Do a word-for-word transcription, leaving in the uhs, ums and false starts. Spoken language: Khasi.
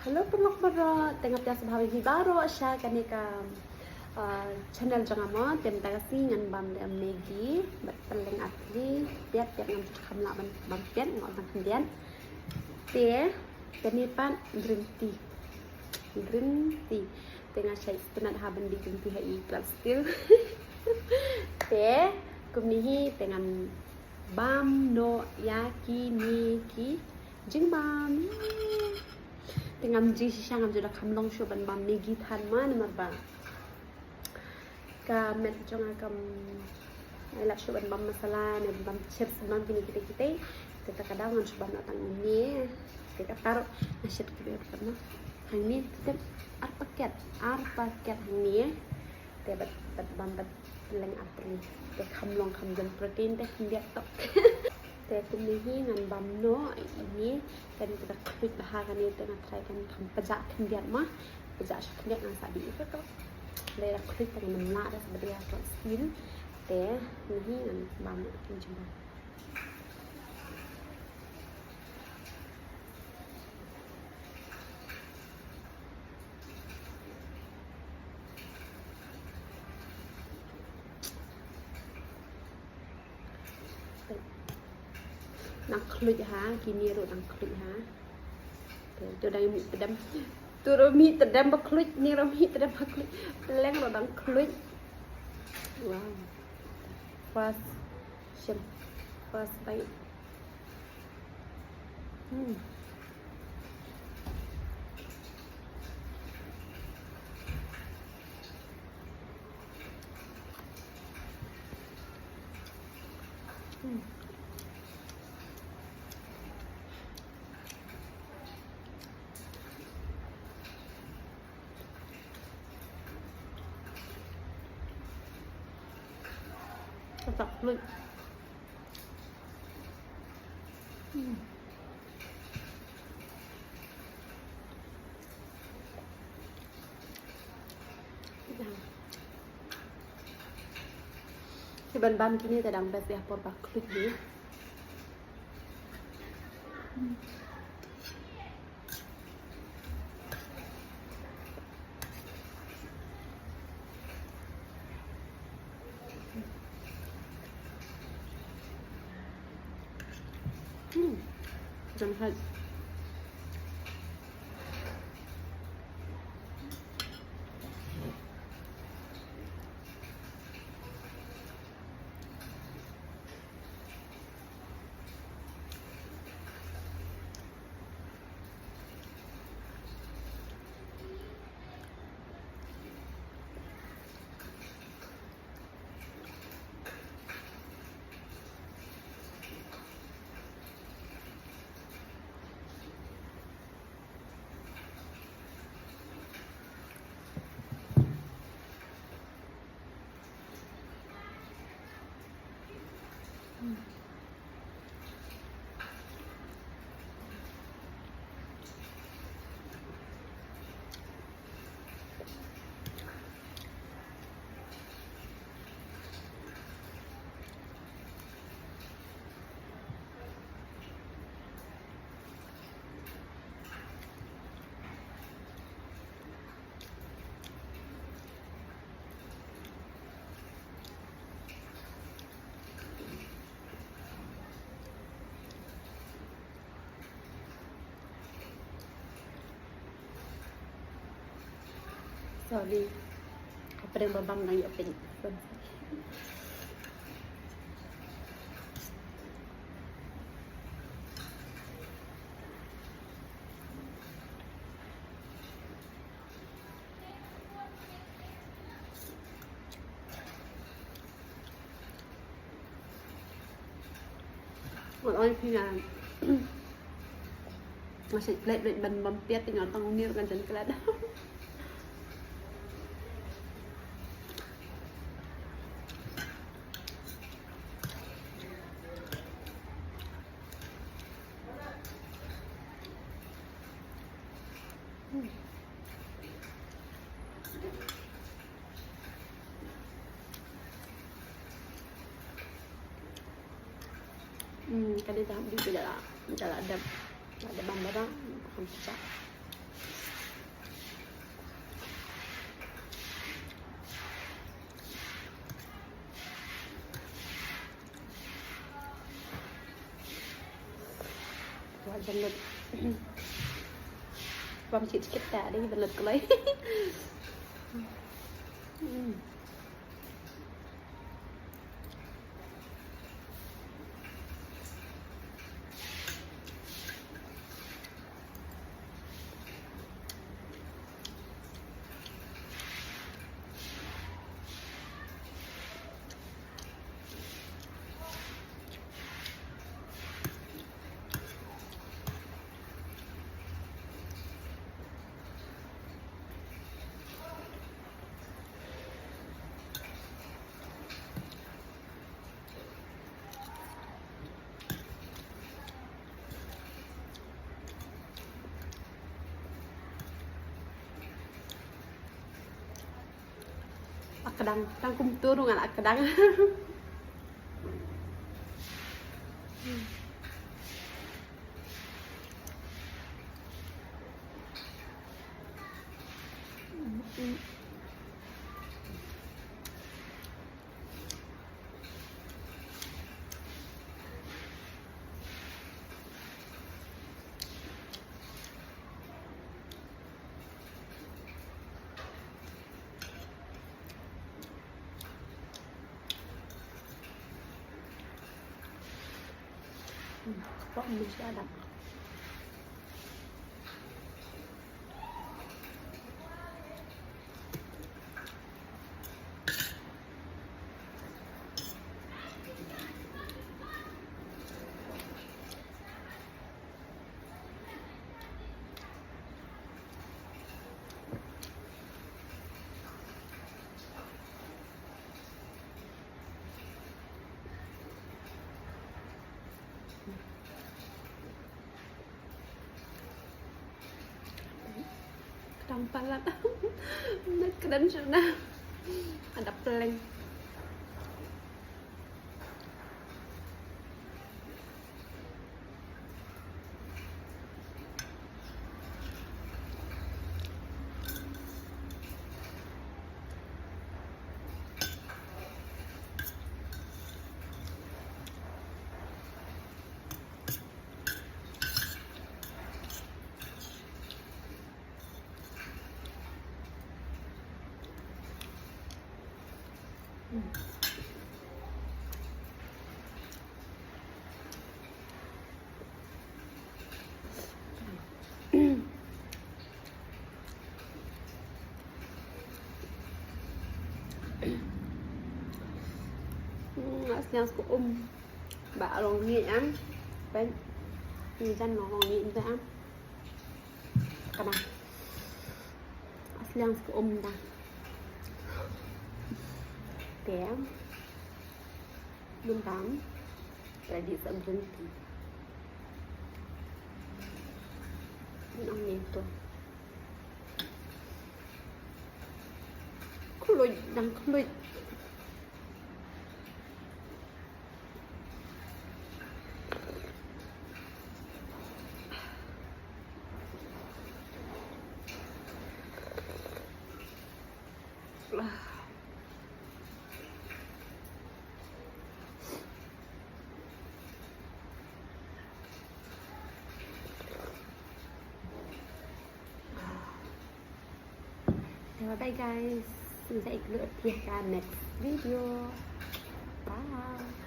Hello paralok baroh, te nga pdiang sngewbha ïa phi baroh sha kane ka, ah, channel jong nga mo. Te mynta ka sngi ngan bam da Maggi bad pylleng artylli. Peit, peit, ngam ju kham lah ban bam peit, nga ong tang khyndiat. Te kane pat green tea. Green tea. Te nga shait sngewtynnat ha ban die green tea ha i glass steel. Te kumne hi te ngan bam noh ïa kine ki jingbam. Te ngam jingshisha, ngam ju da kham long shuh ban bam Maggi than ma, namar ba ka met jong nga kam ai lad shuh ban bam masala ne ban bam chips, ban bam kine kitei kitei. Te ta ka daw ngan shu bam noh tang ine. Te kata ruh nga shet kine ruh, hangne te ar paket, ar paket hangne. Te bad, bad bam bad pylleng artylli. Te kham long kham don protein te khyndiat tok. Te kumne hi ngan bam noh ine. Kane te da khluit bha kane, te nga try kan kham pajah khyndiat ma. Pajah sha khyndiat ngan sa dih ïa ka. Te da khluit te ngan ym lah da sa ba dei ha ka steel. Te kumne hi ngan bam noh ine jingbam. Dang khluit ha, kine ruh dang khluit ha. Te to dang mih tdem. To ruh mih tdem ba khluit, ne ruh mih tdem ba khluit. Pylleng ruh dang khluit. Wow. First shim. First bite. Hmm. Hmm. Ka tak khluit. Hmm. Te ban bam kine te dang best ïa por ba khluit hi. Hmm. Jam hot. Sorry. Hapdeng ba bam nang ïoh pink. Wan oi phi nga. Nga sait plet plet ban bam piat, te nga tang uni ruh ngan jan klet. Hmm, ka dei ta hap dei da la, da la dep, da dep bam ba da, kham pisa. Ban lut. Bam chit chit ta dei ban lut kloi. Hmm. Ak kdang, tang kumtu ruh ngan ak kdang. Hmm, kepok mesti ada. Kdang palat. Nat kren shuh na. Ada peleng. Hmm, sliang sku um. Ba long ngi am. Pen. Ngi jan long ngi am. Kana. Sliang sku um da. Te. Bun tam. Ready sa green tea. Nang ni tu. Khluit, dang khluit. Bye bye guys. Sa ïakynduh ïa phi ha ka next video. Bye.